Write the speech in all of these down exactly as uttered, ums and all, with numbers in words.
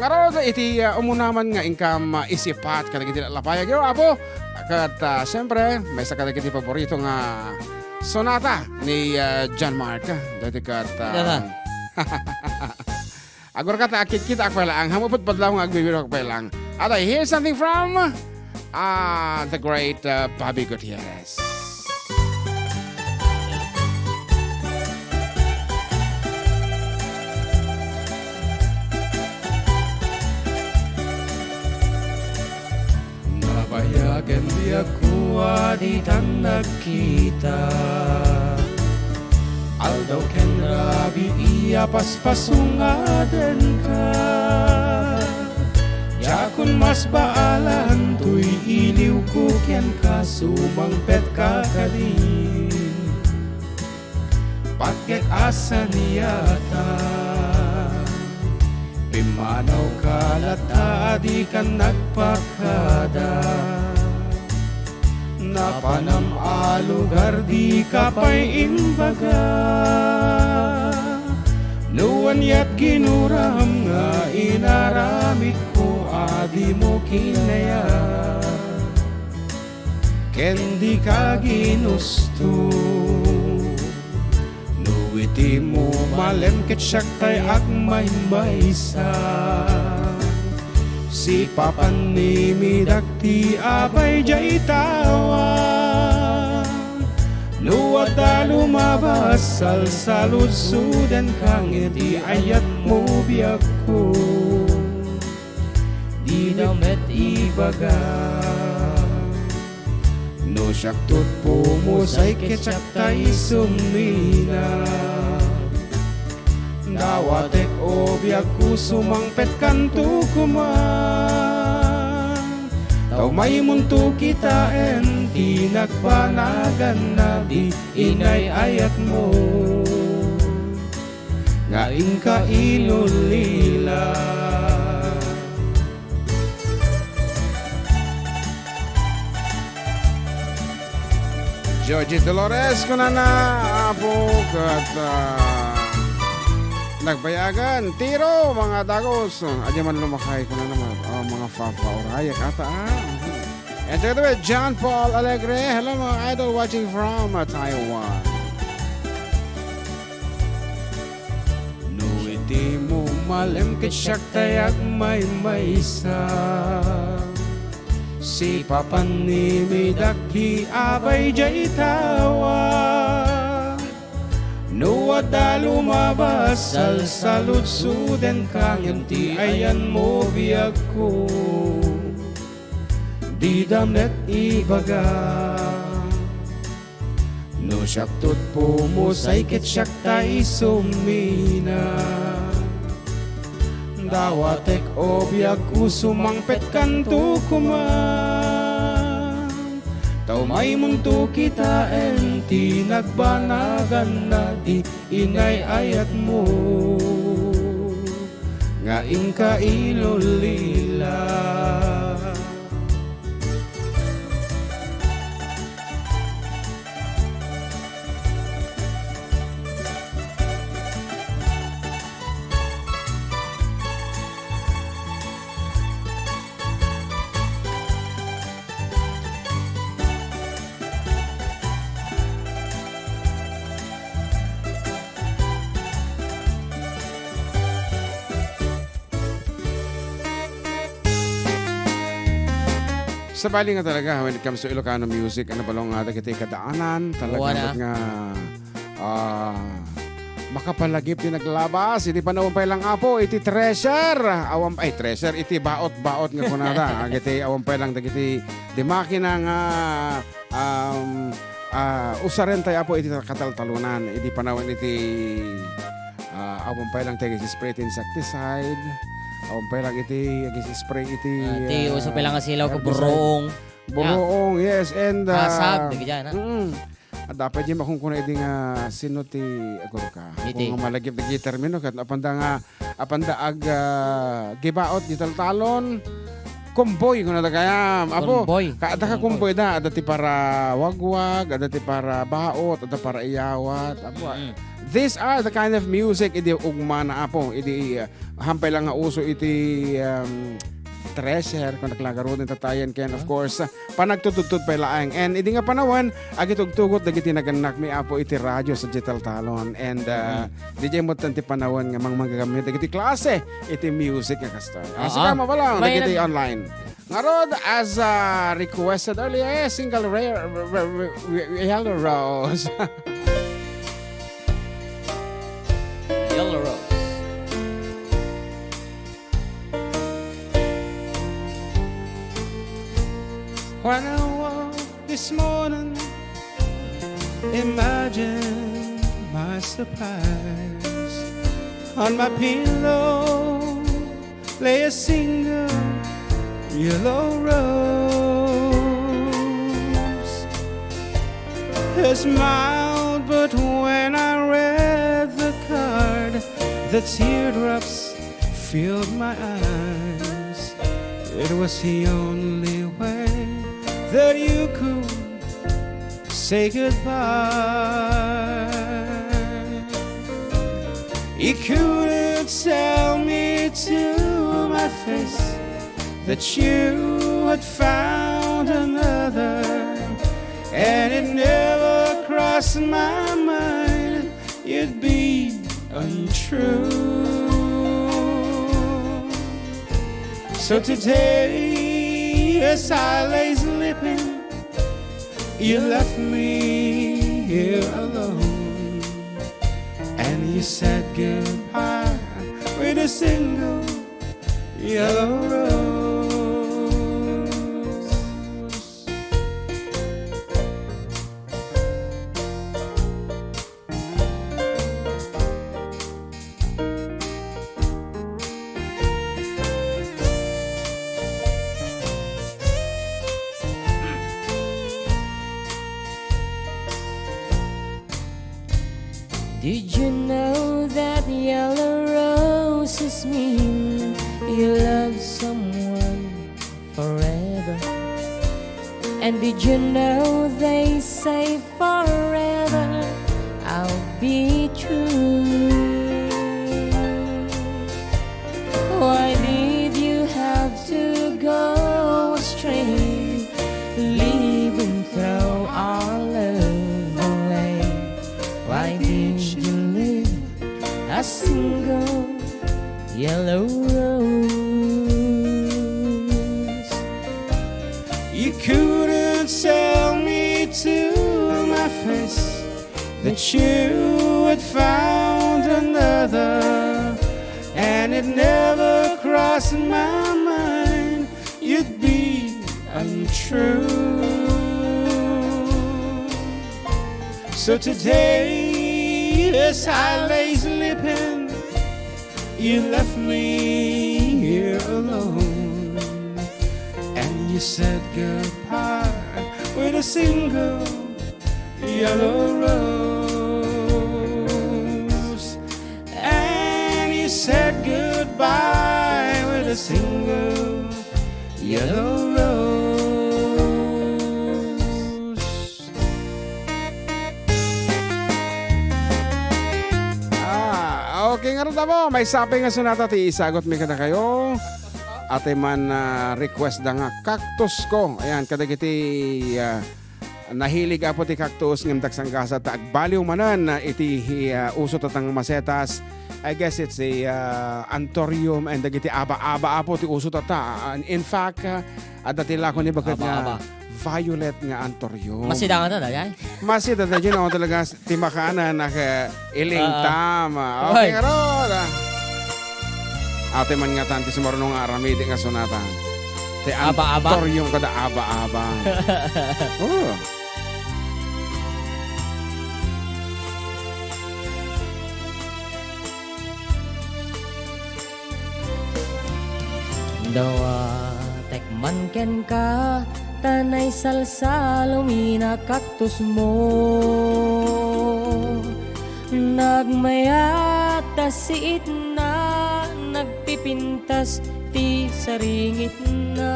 Ngarud, iti, ah, umuna man nga inkam, ah, isipat kadagiti lapayagyo, Apo. Ket, ah, siyempre, maysa kadagiti paborito nga sonata ni, ah, John Mark. Dati ket, ah, Dada. Agurka ta, akkitkitaak pay laeng. Hamu pud padlaw nga agbibiruak pay laeng. Ata, here's something from, ah, the great, ah, Bobby Gutierrez. Nabayag ti biagko a ditan nagkita. Aldaw ken rabii a paspasungad kenka. Diakon masbaalan toy iliwko kenka, sumangpetka kadi. Patgek a saniata, pimmanawka latta a dikan nagpakada. Napanam a lugar dika pay imbaga. No aniat ginuram nga inaramidko a dimo kinayat. Ken dika ginusto. No iti mo malem ket siak tay agmaymaysa. Sipapan ni midak ti abay jay tawa. No adda lumabas, salsaludsodenka ngem ti ayatmo biagko. Dida met ibaga. No siak tutpo mo say ket siak tay sumina. Dawatek o biagko, sumangpetkanto koma. Ta umaymonto kitaen ti nagbanagan na di inay-ayatmo. Nga inka ilulila. Georgie Dolores, kunana, Apo, ket, ah, nagbayagan, tiro, mga dagos. Adi man lumakay, kunana, mga, ah, mga fafa, orayek, ata, ah. And together with John Paul Alegre, hello, mga idol, watching from, uh, Taiwan. No iti mo malem ket siak tay agmaymaysa. Sipapan ni midak ti abay jay tawa. No adda lumabas, salsaludsodenka ngem ti ayanmo biagko. Dida met ibaga. No siak tutpo mo say ket siak tay sumina. Dawatek o biagko, sumangpetkanto koma. Ta umaymonto kitaen ti nagbanagan na di inay-ayatmo. Nga inka ilulila. Sabali nga talaga, when it comes to Ilocano music, ano, balong nga dagiti kadaanan, talaga Wana. Nga, ah, makapalagip ti naglabas, iti panawen pay lang, Apo, iti treasure, awan, ay, treasure, iti baot-baot nga kunada, agiti awan pay lang dagiti di makina nga, um, ah, usaren tayo, Apo, iti kataltalonan, iti panawen iti, ah, awan pay lang tayo iti spray iti insecticide, awan pay lang iti, iti spray iti, Ah, ti ah, uso pay lang nga silaw ko herbicide. Buruong. Buruong, yes, and, ah, Hasag, dagiti, ah. Mm. Adda pay di makunkuna idi nga sino ti agurka. Iti. Kung malagip dagiti termino, ket apanda nga, apanda ag, ah, gibaot di taltalon, kumboy, kuna da kayam. Apo, Kumboy. Ka-, adda ka Kumboy. Kumboy da, adda ti para wagwag, adda ti para baot, adda para iyawat. Apo, Mm. These are the kind of music idi ugmana, Apo, idi, uh, hampay lang nga uso iti, um, treasure, kung naklagaruden tatayen, ken, of course, uh, panagtutudtod pay laeng. And idi nga panawen, agitugtugot dagiti nagannakmi, Apo, iti radio sa digital talon. And, uh, di jay met ti panawen nga mangmagagamit dagiti klase iti music nga kastoy. Ah, sika, mabalang, dagiti online. Ngarud, as, uh, requested earlier, eh, single rare, r-, r-, r-, r-, Yellow Rose. Yellow Rose. When I woke this morning, imagine my surprise. On my pillow lay a single yellow rose. I smiled, but when I read the card, the teardrops filled my eyes. It was the only way that you could say goodbye. You couldn't tell me to my face that you had found another, and it never crossed my mind you'd be untrue. So today, as I lay sleeping, you left me here alone, and you said goodbye with a single yellow rose. Did you know that yellow roses mean you love someone forever? And did you know they say forever I'll be true? Why did you have to go astray, leaving throw our love away? Why did you leave a single yellow rose? You couldn't tell me to my face that you had found another, and it never crossed my mind you'd be untrue. So today, as I lay sleeping, you left me here alone, and you said goodbye with a single yellow rose. And you said goodbye with a single yellow rose. Ah, okay ngarud, Apo. Maysa pay nga sonata ti isagutmi kadakayo. Atiman, ah, request da nga Cactus Ko. Ayan, kadagiti, ah, nahilig, Apo, ti Cactus ngem daksanggasat ta agbaliw manen, ah, iti, ah, uso tatta nga masetas. I guess it's a, ah, anthurium and dagiti aba-aba, Apo, ti uso tatta. Ah, in fact, ah, adda ti lako ni baket nga Aba-aba. Violet nga anthurium. Masidangan na, dagay? Masida, dagay, no, talaga, ti makanan, naka-, iling Oo. tam. Ah, okay, Ay. ngarud, ah. Atiman ngatan ti sumurno nga aramid nga sonata. Ti Aba-aba? anthurium kada aba-aba. Oh. Dawatek man kenka, ta naisalsalumi a kaktusmo. Nagmayat ta siitna, nagpipintas ti saringitna.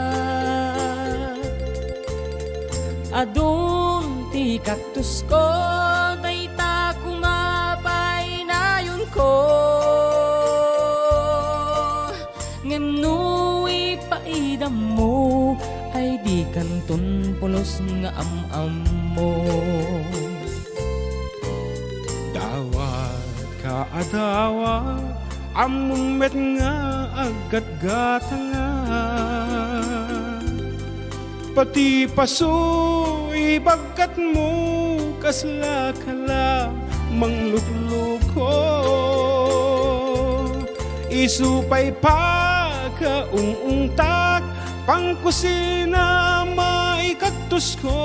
Adun ti kaktusko, dayta koma pay ko. Ngem no ipaidammo, ay dikanton pulos nga am-ammo. Dawat ka adawa, ammom met nga aggatgatanga. Pati paso, ibagkatmo, kasla ka la manglukluko. Isu pay pakaung-ungtak, pangkusina maikaktusko.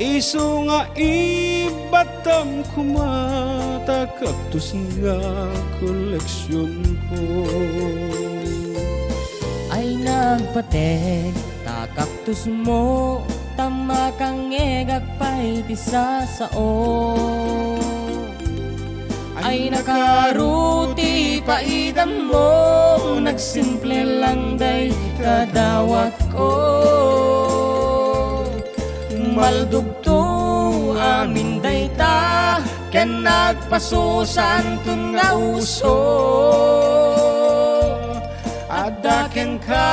Isu nga ibattam koma ta kaktus nga koleksionko. Ay nagpatek ta kaktusmo, ta makangngegak pay ti sasao. Ay nakaro ti paidammo, nagsimple lang dayta dawatko. Maldugto amin dayta, ken nagpaso saanton nga uso. Adda kenka,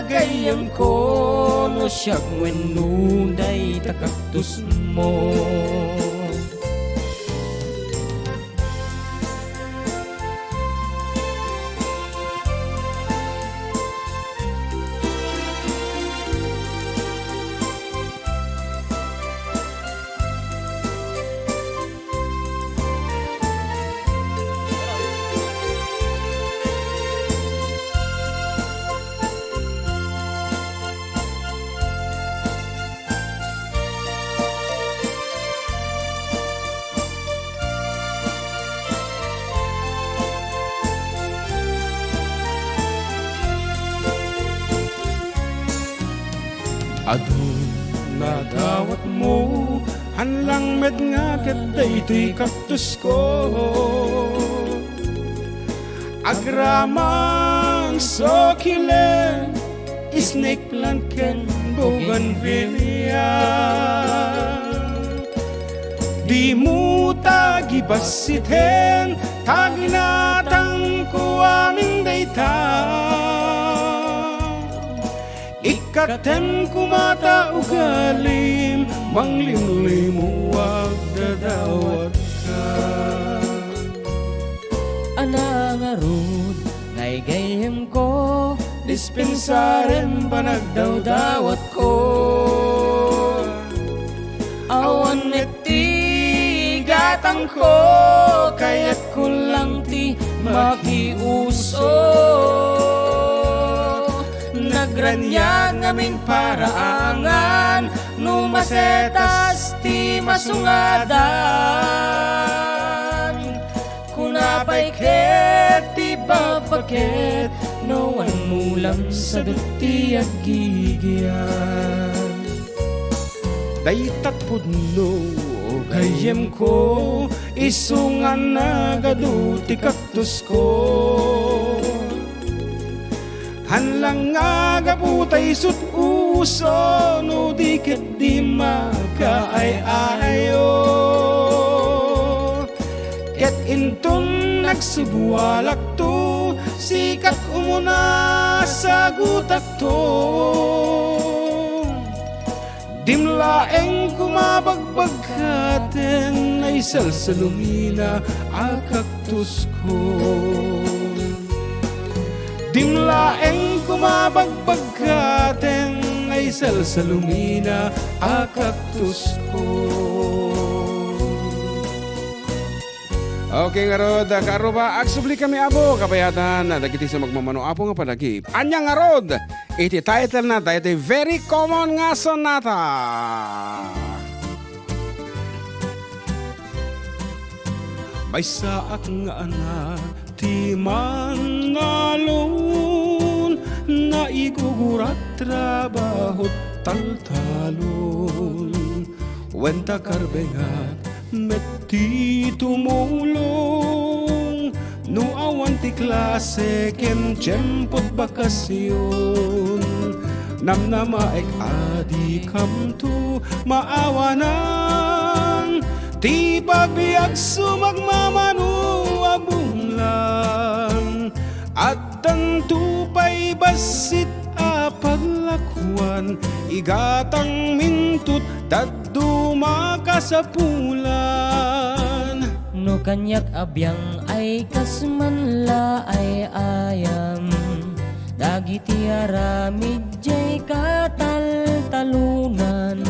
gayyemko, no siak wenno dayta kaktusmo. Adu nga dawatmo, hanlang met nga ket daytoy kaktusko. Agraman, succulent, snake plant ken bougainvillea. Dimo ta gibassiten, ta ginatangko amin dayta. Ikkatem koma ta ugalim, manglimlimuag dadawatka. Ana ngarud, ngay gayyemko, dispensarem banag dawdawatko. Awan met ti gatangko, kayatko lang ti makiuso. Nagraniag ngamin paraangan, no masetas ti masungadan. Kuna pay ket ti babbaket, no awan mulam sadut ti aggigyan. Daytat pudno, gayyemko, isu nga nagadu ti kaktusko. Hanlang nga gapu ta isut' uso, no di ket di makaay-ayo. Ket inton nagsubualakto, sikat umuna sagutakto. Dim laeng koma bagbagkaten, naisalsalumina a kaktusko. Dim laeng koma bagbagkaten, naisalsalumina a kaktusko. Okay, ngarud, Kaaruba, agsubli kami, Apo, kabayatan, dagiti sumagmamano, Apo, nga panagip. Ania ngarud iti title na daytoy very common nga sonata? Maysaak nga anak ti mannalon, naigugurat trabaho taltalon. Wen ta karbengat met ti tumulong, no awan ti klase ken tiempod bakasyon. Namnamaek a dikamto maawanan, Ti pagbiagso magmamano a bulan, addanto pay bassit a paglakuan, igatang mintot dadduma kasapulan. No kaniak a biang ay kas manla ay ayam, dagiti aramid jay kataltalonan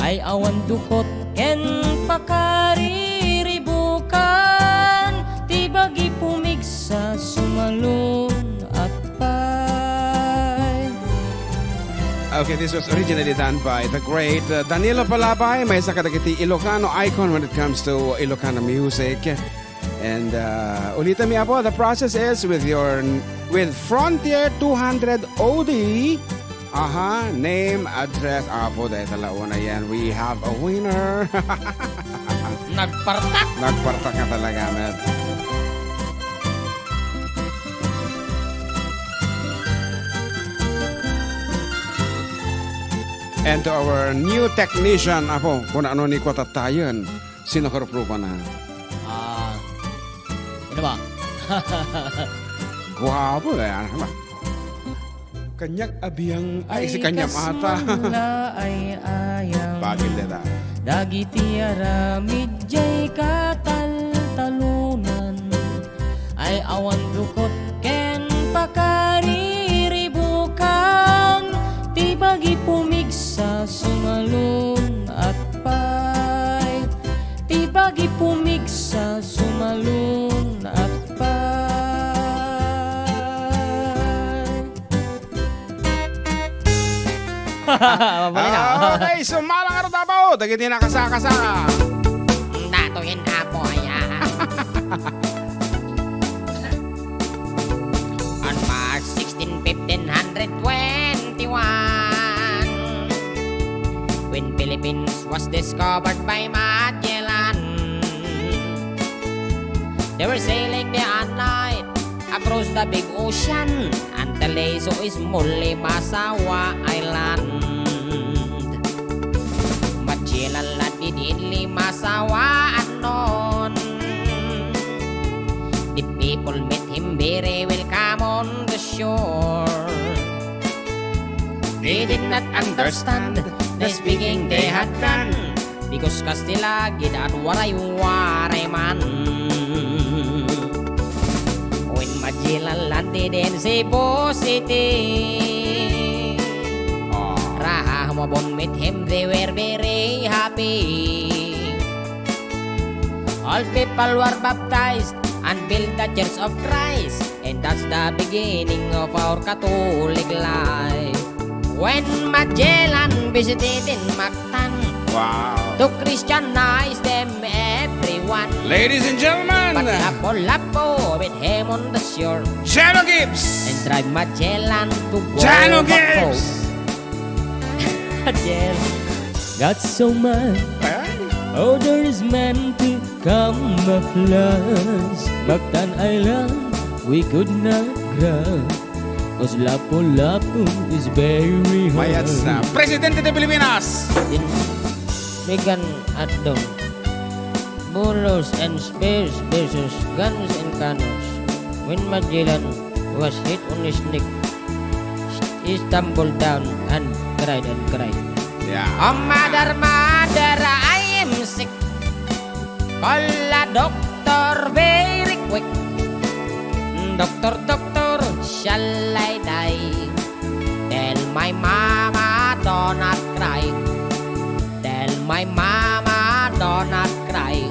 ay awan dukot ken pakariribukan, ti bagi pumigsa sumalun at pay. Okay, this was originally done by the great, uh, Danilo Palabay, maysa kadagiti Ilocano icon when it comes to Ilocano music. And, uh, ulitan mi, Apo, the process is with your, with Frontier two hundred O D. Aha, name, address, Apo, dahil talauna yan. We have a winner. Nagpartak! Nagpartak nga talaga, man. And to our new technician, Apo, kung ano ni kwatatayan. Sino karuprupana? Ah, ano ba? Guwapo, eh, ano ba? Kaniak a biang ay, si kaniak ata. Ay, kas manla ay ayam. Bakit, deta? Dagiti aramid jay kataltalonan ay awan dukot ken pakariribukan, ti bagi pumigsa sumalun at pay. Ti bagi pumigsa sumalun at pay. Mabalik na. Okay, sumalang nga rutabaw. Dagiti nakasakasa. Datoyen, Apo, aya. On March sixteen, fifteen hundred twenty-one, when Philippines was discovered by Magellan, they were sailing day and night across the big ocean until they saw a small Limasawa Island. Magellan landed in Limasawa unknown. The people met him very welcome on the shore. They did not understand the speaking they had done, because Kastila gid at Waray-Waray man. When Magellan landed in Cebu City, ah, Raha Humabon met him, they were very happy. All people were baptized and built the Church of Christ, and that's the beginning of our Catholic life. When Magellan visited in Mactan, wow, to Christianize them everyone. Ladies and gentlemen, but Lapu-Lapu with him on the shore, Jano Gibbs, and drive Magellan to go Jano back Gibbs home. Magellan got so mad. Ay. Orders men to camouflage. Mactan Island, we could not grab. 'Cause Lapu-Lapu is very hot. Mayat sa Presidente de Pilipinas. Din, Megan Adong. Bulos and spears versus guns and cannons. When Magellan was hit on his neck, he stumbled down and cried and cried. Yeah. Oh, mother, mother, I am sick. Call a doctor very quick. Doctor, doctor, shall I die? Tell my mama, do not cry. Tell my mama, do not cry.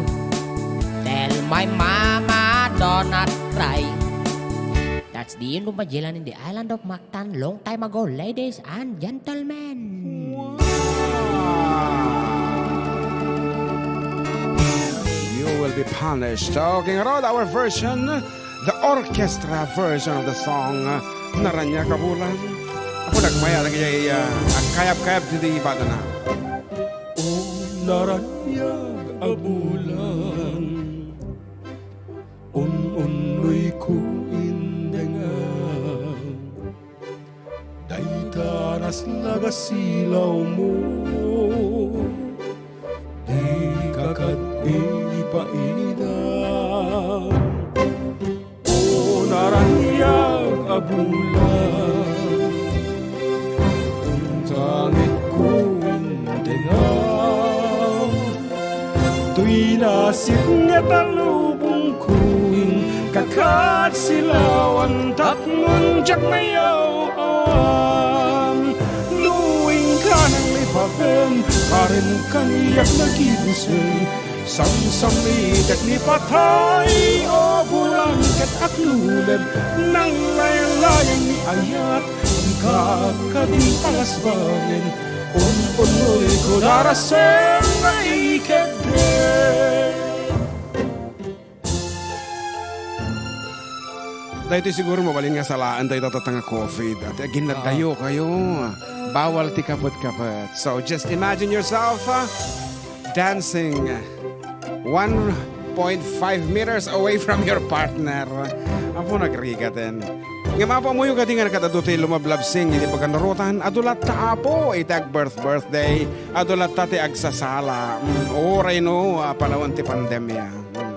Tell my mama, do not cry. That's the end of Magellan in the island of Mactan long time ago, ladies and gentlemen. Wow. You will be punished. Okay, ngarud, our version, the orchestra version of the song, uh, Naraniag a Bulan. Apo, nagmaya lagi ay, uh, agkayab-kayab ti badana. O naraniag a bulan, un-unnoyko indengam. Dayta naslag a silawmo, dika kad ipaida. O naraniag a bulan, untangitko in tengnga. Toy nasipnget a lubongko in kakatsilawan tapno diak nayaw-an. No inka nanglipaten, karin kaniak nagibusen. Samsamitek ni patay, o bulan ket aklulem, nanglaylayan ni ayat, inka kadi palasbangen, un-unnoyko darasem nga ikedde. Daytoy siguro mabalin nga salaen dayta tatta nga covid. Ati aginnaddayo kayo. Bawal ti kapet-kapet. So just imagine yourself, uh, dancing one point five meters away from your partner. Apo nagrigaten. Nga mapamuyo kadi nga nakadado ti lumablabsing iti paganarutan, adu latta apo iti ag-birth birthday, adu latta ti agsasala. Mm, uray no, ah, panawen ti pandemia. Mm.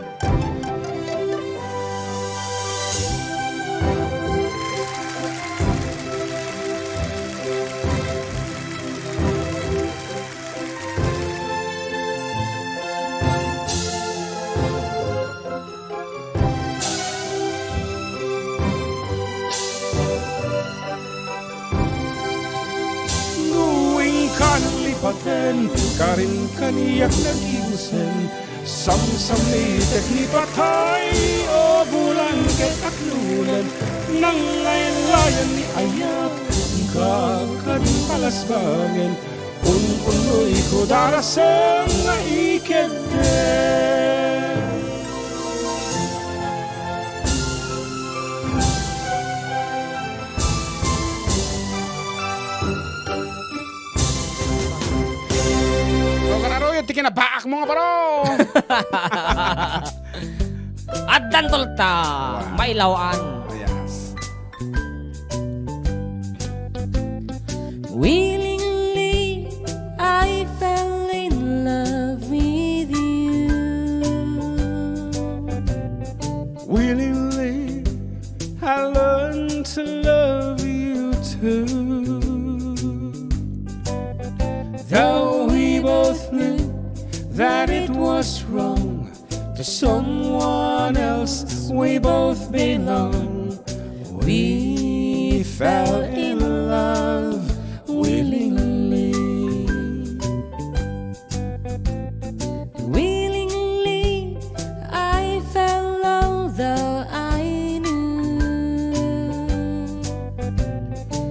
No inka nanglipaten, karin kaniak nagibusen. Samsamitek ni patay, o bulan ket aklulem, nanglaylayan ni ayat, inka kadi palasbangen, un-unnoyko darasem nga ikedde. Bro, kararuyot ti kinabaak mo nga, bro. Addan tolta, wow, mailawan. Yes. Willingly, I fell in love with you. Willingly, I learned to love you too. Though we both knew that it was wrong, to someone else we both belong, we fell in love willingly. Willingly, I fell although I knew.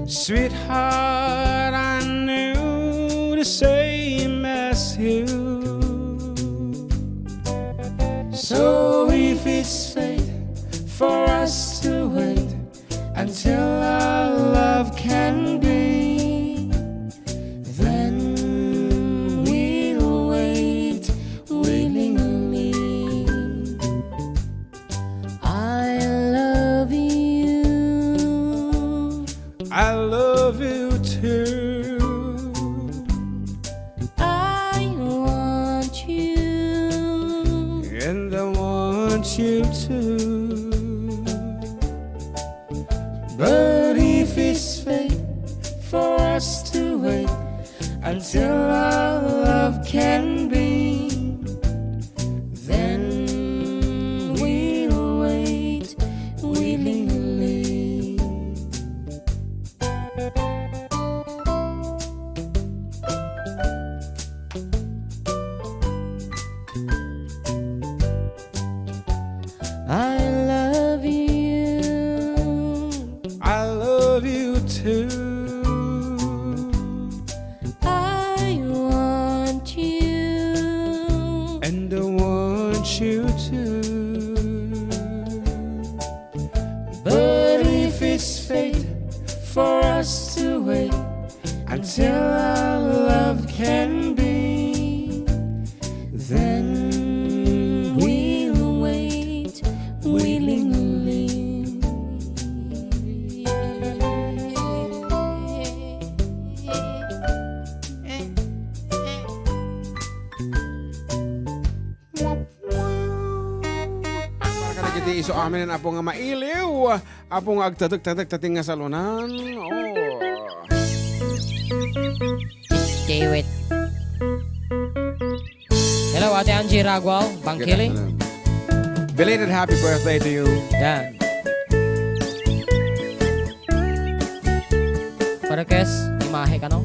Sweetheart, I knew the same as you. So if it's fate for us to wait until our love can be, then we'll wait willingly. I love you. I love you too. I want you. And I want you too. But if it's fate for us to wait until our love can be, then we'll wait willingly. I love you. I love you too. I want you. And I want you too. But if it's fate for us to wait until our love can be, then we'll wait willingly. So, amin, Apo nga mailiw, Apo nga agtatek-tatek tating nga salunan. Oh. Stay with. Hello, Ate Angie Raguao, Bangkili. Good afternoon. Belated happy birthday to you. Yan. Parekes, imahe kano?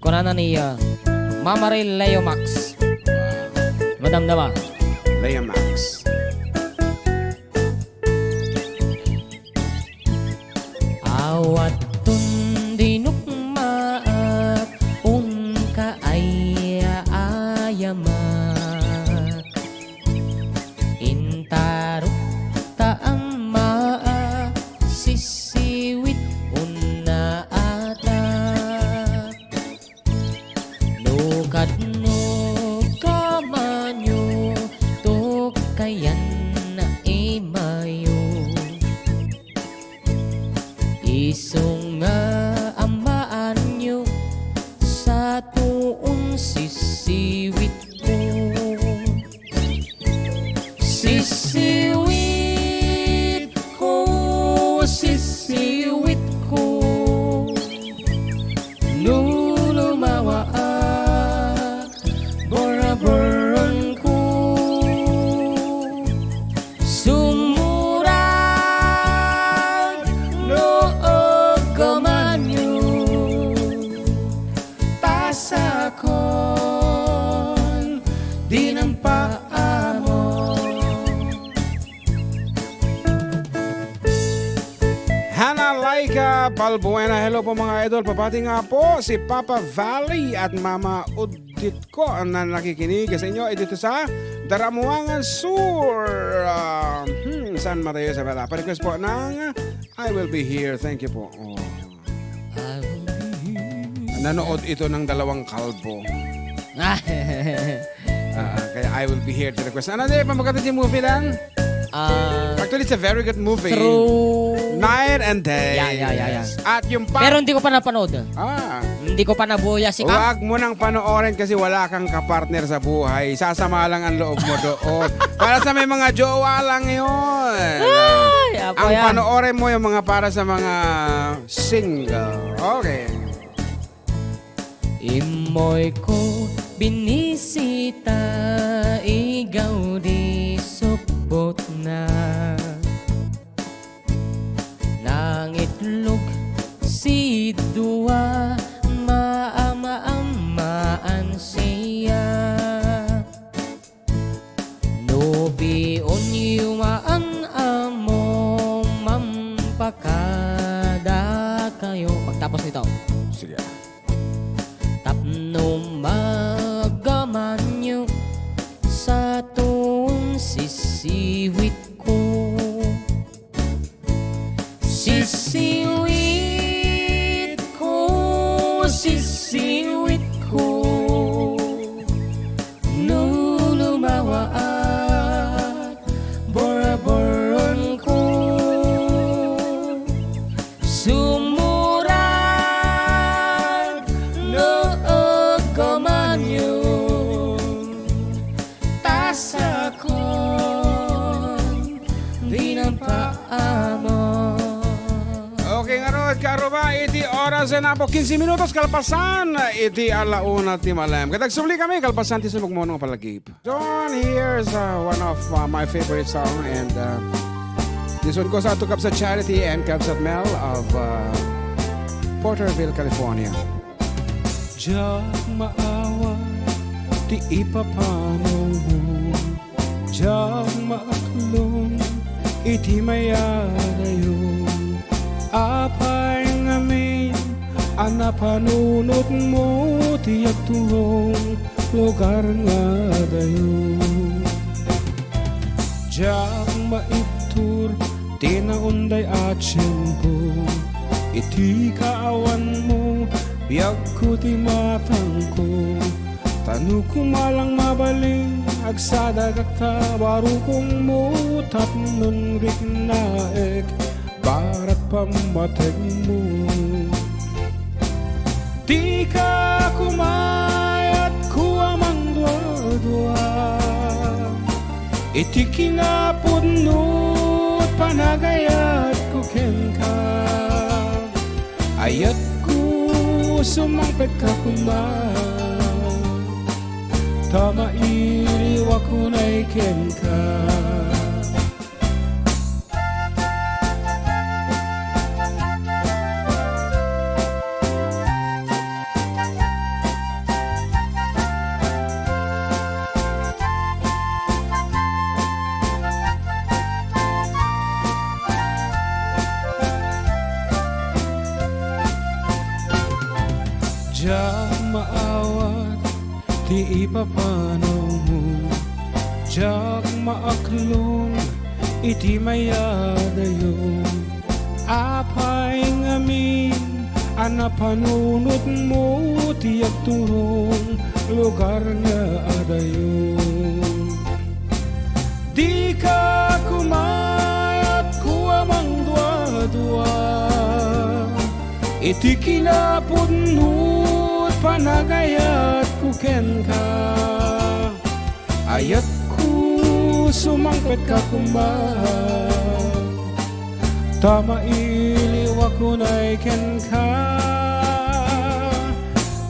Kunana ni, ah, Mama Ray Leo Max. Madamdama. Leo Max. Awaton dinukmaak, unka ay ayamak. Intarok ta ammaak, sisiwit unna atak. No kadno kamanyo, tukayan na imayo. Isu nga ammaanyo, sa tuon sisiwitko. Sisiwitko, sisiwitko. No lumawaak, boraboranko. Sumurag no aggamanyo, ta sakon dinan paamo. Hana Laika Balbuena, hello po, mga idol. Pabati nga po si Papa Valley at Mama Udit ko na nakikinig sa inyo. Dito sa Daramuangan Sur. Ah, hmm, San Mateo Isabela. Pa-request po ng I Will Be Here. Thank you po. Oh. I will be here. Nanood ito ng dalawang kalbo. Ah. Ah, kaya I Will Be Here to request. Ano na yung pamagkata yung movie lang? Ah, actually, it's a very good movie. Through Night and Day. Yeah, yeah, yeah, yeah. Yes. At yung pa- Pero hindi ko pa napanood. Ah. Hindi ko pa nabuya si Huwag mo nang panoorin kasi wala kang kapartner sa buhay. Sasama lang ang loob mo doon. Para sa may mga jowa lang yun. Ay, apo Ang yan. Panoorin mo yung mga para sa mga single. Okay. Immoyko binisita, igaw di sukbotna. Nangitlog si dua, maamaammaan siya. No pion yumaan amo mampakada kayo. Pagtapos nito. Sige. Tapno magamanyo sa tuon sisiwitko. Sisiwitko, sisiwitko. No lumawaak, boraboranko. Sumurag no aggamanyo, ta sakon dinan paamo. Okay, ngarud, kaarruba, iti oras na po, quince minutos kalpasan iti ala una ti malem. Ket agsubli kami kalpasan ti sumagmamano nga pallagip. John, here's, uh, one of, uh, my favorite song, and, uh, this one goes out to Kabsat Charity and Kabsat Mel of, uh, Porterville, California. Diak maawat ti ipapanawmo, diak maaklon iti mayadayo. Apay ngamin a napanunotmo ti agturong lugar nga adayo. Diak maibtur ti naunday a tiempo, iti kaawanmo, biagko ti matangko. Ta no koma lang mabalin, agsadagak ta barukongmo tapnon riknaek barat pammategmo. Dika kumayat ko a mangduadua iti kinapudno panagayatko kenka. Ayatko, sumangpetka koma, ta mailiwak unay kenka. Diak maawat ti ipapanawmo, diak maaklon iti mayadayo. Apay ngamin a napanunotmo ti agturong lugar nga adayo. Dika kumayat ko a mangduadua iti kinapudno ti panagayatko kenka. Ayatko, sumangpetka koma, ta mailiwak unay kenka.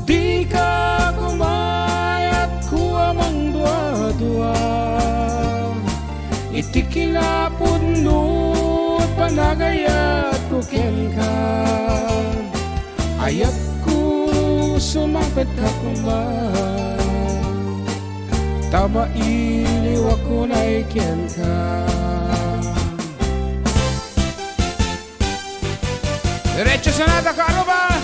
Dika kumayat ko a mangduadua iti kinapudno ti panagayatko kenka. Ayatko, sumangpetka koma, ta mailiwak unay kenka. Diretso sana, Dakaro ba?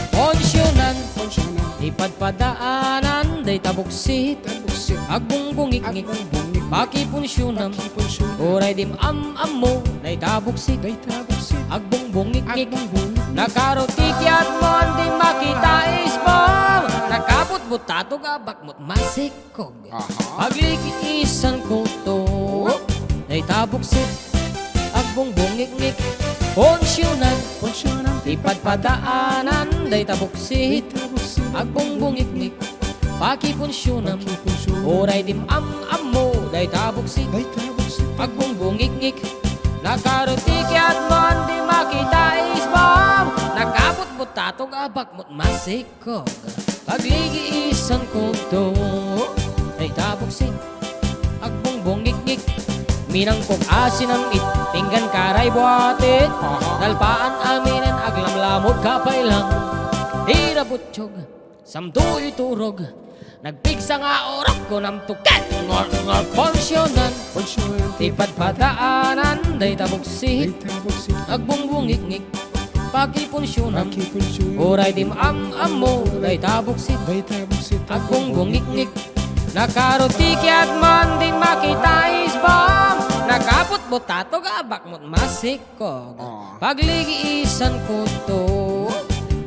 Ponsionan, Ponsionan. Ipadpadaanan, dayta buksit. Dayta buksit. Agbungbungikngik. Agbungbungikngik. Pakiponsionam. Pakiponsionam. Uray dim am-ammo, dayta buksit. Dayta buksit. Agbungbungikngik. Agbungbungikngik. Nakaro ti kiatmo, andi makita ismo. Nakabutbutato nga abakmo, masik. Kog. Aha. Pagligiisanko to. Dayta buksit. Agbungbungikngik. Ponsionan. Ponsionan. Ipadpadaanan. Dayta buksit. Dayta buksit. Agbungbungikngik. Pakiponsionam. Pakiponsionam. Uray dim am-ammo. Dayta buksit. Dayta buksit. Agbungbungikngik. Nakaro ti kiatmo, andi makita ismo. Nakabutbutato nga abakmo, masik. Kog. Pagligiisanko to, dayta buksit. Agbungbungikngik. Minangkog a sinam-it, pinggan karay buati. Aha. Nalpaan aminen, aglamlamod ka pay lang. Ti rabutso, samto iturog. Nagpigsa nga urak, kunam to ket. Ngor, ngor, ponsionan. Ponsionan. Ti padpadaanan, dayta buksit. Dayta buksit. Agbungbungikngik. Pakiponsionam. Pakiponsionam. Uray dim am-ammo, dayta buksit. Dayta buksit. Agbungbungikngik. Nakaro ti kiatmo, andi makita ismo. Nakabutbutato nga abakmo, masik. Kog. Ah. Pagligiisanko to,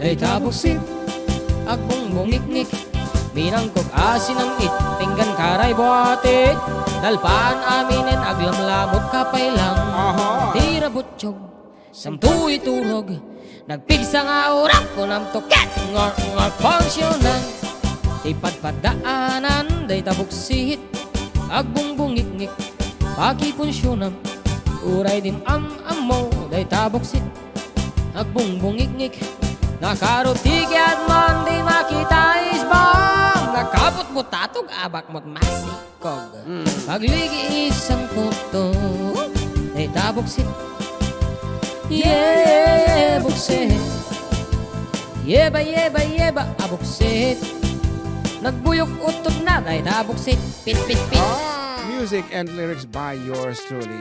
dayta buksit. Agbungbungikngik. Minangkog a sinam-it, pinggan karay buati. Nalpaan aminen, aglamlamod ka pay lang. Aha. Ti rabutso, samto iturog. Nagpigsa nga urak, kunam to ket. Ngor, ngor, ponsionan. Ti padpadaanan, dayta buksit. Agbungbungikngik. Pakiponsionam. Uray dim am-ammo, dayta buksit. Agbungbungikngik. Nakaro ti kiatmo, andi makita ismo. Nakabutbutato nga abakmo, masikog. Mm. Pagligiisanko to, dayta buksit. Yeah, yeah, yeah, buksit. Yeba, yeba, yeba, a buksit. Nagbuyok utotna, dayta buksit. Pit, pit, pit. Ah, music and lyrics by yours truly.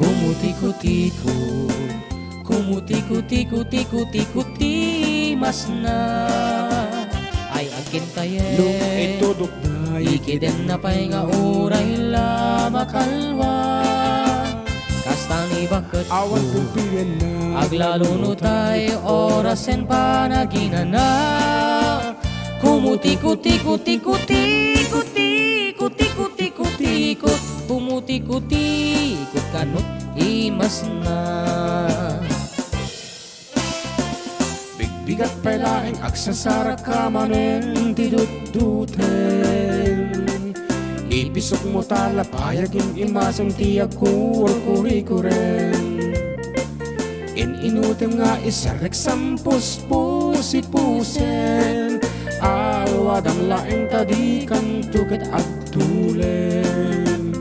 Kumutikutiko, kumutikutiko, tikutiko ti masna. Ay, agkintayen. Nung itudok na Ikidenna pay nga uray la makalwa. Kasta ni bakket awan pilpilenna. Aglalo no tay orasen panaginana. Kumutikot-tikot-tikot-tikot-tikot-tikot-tikot-tikot. Kumutikot-tikot kanut imasna. Bigbigat pay laeng agsasaraka manen ti dutduten. Ipisokmo ta lapayag imasem ti agkurkurikuren. In-inutem nga iserrek sampuspusipusen. Alwadam laeng ta dikanto ket agtulen.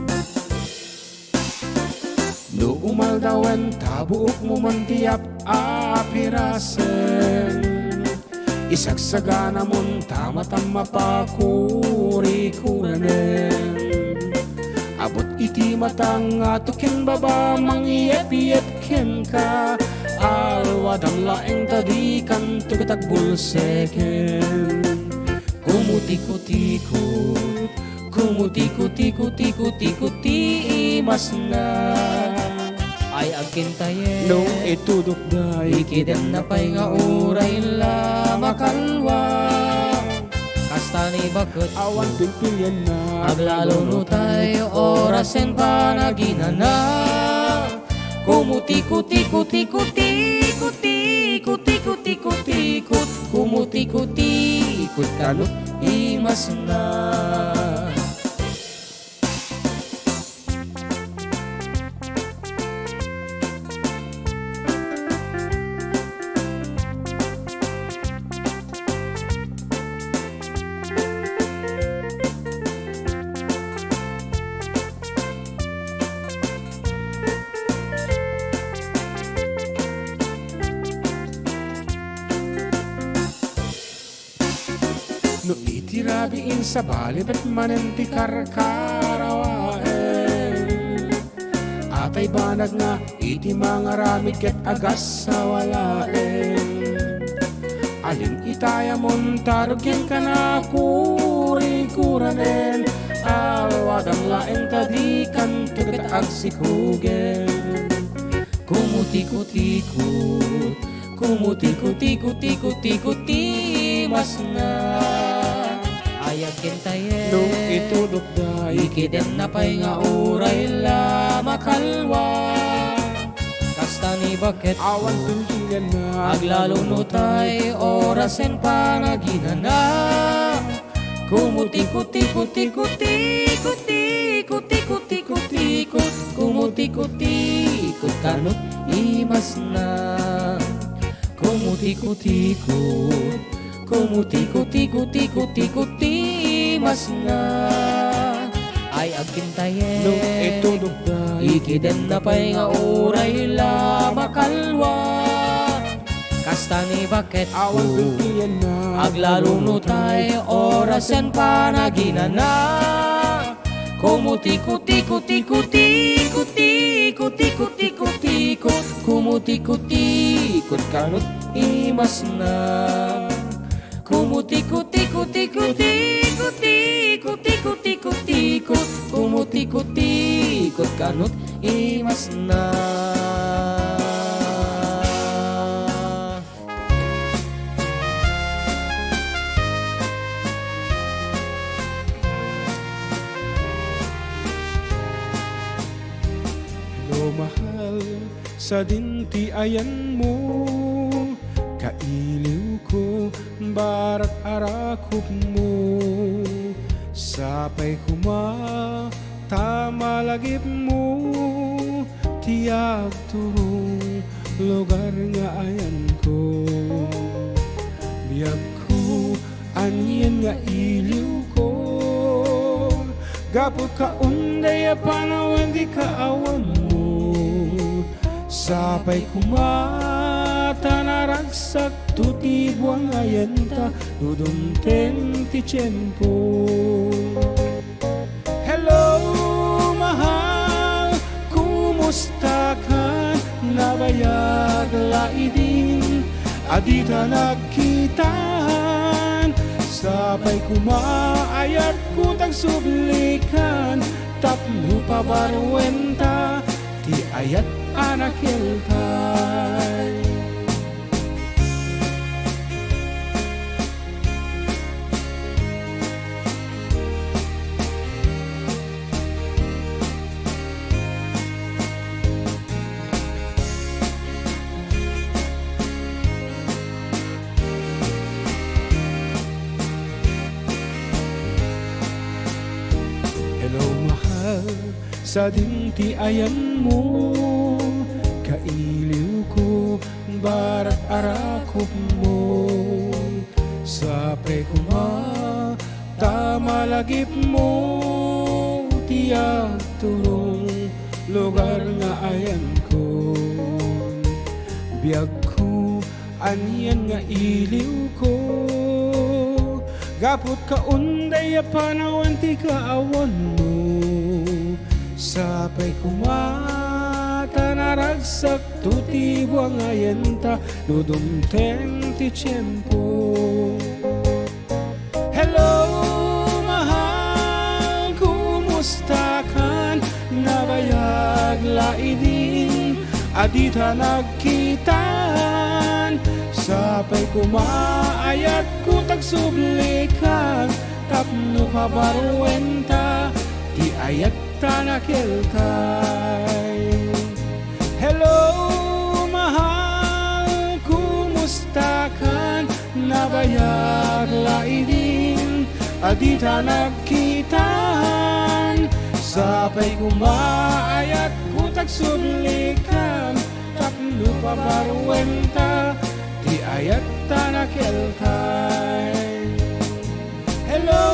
No umaldawen ta buokmo man ti ap-, apirasen. Isagsaganamon ta matam mapakurikuranen. Abut iti matang nga tukin baba mangyepyep kenka. Alwadam laeng ta dikanto ket agbulseken. Kumutikot-tikot, kumutikot-tikot-tikot-tikot ti imasna. Ay agkintayen. No itudok da ikidenna pay nga uray la makalwa. Kasta ni bakket awan pilpilenna. Aglalo no tay orasen panaginana. Kumutikot-tikot-tikot-tikot-tikot-tikot-tikot. Kumutikot-tikot kanut imasna. No iti rabiin sabali met manen ti karkarawaen. Atay banag nga iti mangaramid ket agassawa laeng. Alin itay a montar ken kanakurikuranen, alwadam laeng ta dikanto ket agsikugen. Kumutikot-tikot, kumutikot-tikot-tikot-tikot ti imasna. Ay agkintayen. No itudok da ikidenna pay nga uray la makalwa. Kasta ni bakket awan pilpilenna. Aglalo no tay orasen panaginana. Kumutikot-tikot-tikot-tikot-tikot-tikot-tikot-tikot-tikot. Kumutikot-tikot kanut imasna. Kumutikot-tikot, kumutikot-tikot-tikot-tikot ti imasna. Ay agkintayen. No itudok da ikidenna pay nga uray la makalwa. Kasta ni bakket awan pilpilenna. Aglalo no tay orasen panaginana. Kumutikot-tikot-tikot-tikot-tikot-tikot-tikot-tikot-tikot. Kumutikot-tikot kanut imasna. Kumutikot-tikot-tikot-tikot-tikot-tikot-tikot-tikot. Kumutikot-tikot kanut imasna. Hello, mahal, sadin ti ayanmo. Kailiwko, barat a rakupmo. Sapay koma ta malagipmo ti agturong lugar nga ayanko. Biagko, anien nga iliwko, gapu ka unday a panawen ti kaawammo. Sapay koma ta naragsakto ti buang ayanta no dumteng ti tiempo. Hello, mahal, kumusta ka? Nabayag la idin a dita nagkitaan. Sapay koma ayat Kuntag sublikan tapno pabaruenta ti ayat a nakeltay. Hello, mahal, sadin ti ayanmo, kailiwko, barat a rakopmo. Sapay koma ta malagipmo ti agturong lugar nga ayanko. Biagko, anian nga iliwko, gapu ta unday a panawen ti kaawanmo. Sapay koma ta naragsakto ti buangayenta no dumteng ti tiempo. Hello, mahal, kumustakan? Nabayag la idin a dita nagkitaan. Sapay koma ayatko ta agsublikan tapno pabaruenta ti ayat ta nakeltay. Hello, mahal, kumustakan? Nabayag la idin a dita nagkitaan. Sapay koma ayatko ta agsublikan tapno pabaruenta ti ayat ta nakeltay. Hello,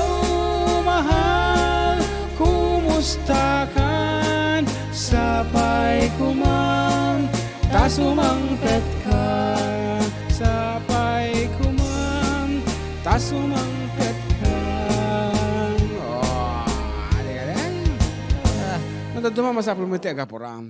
mahal, kumustakan? Sapay koma ta sumangpetka. Sapay koma ta sumangpetka. Oh, aling-aling. Ah, no dadduma, masapul met ti agapuram.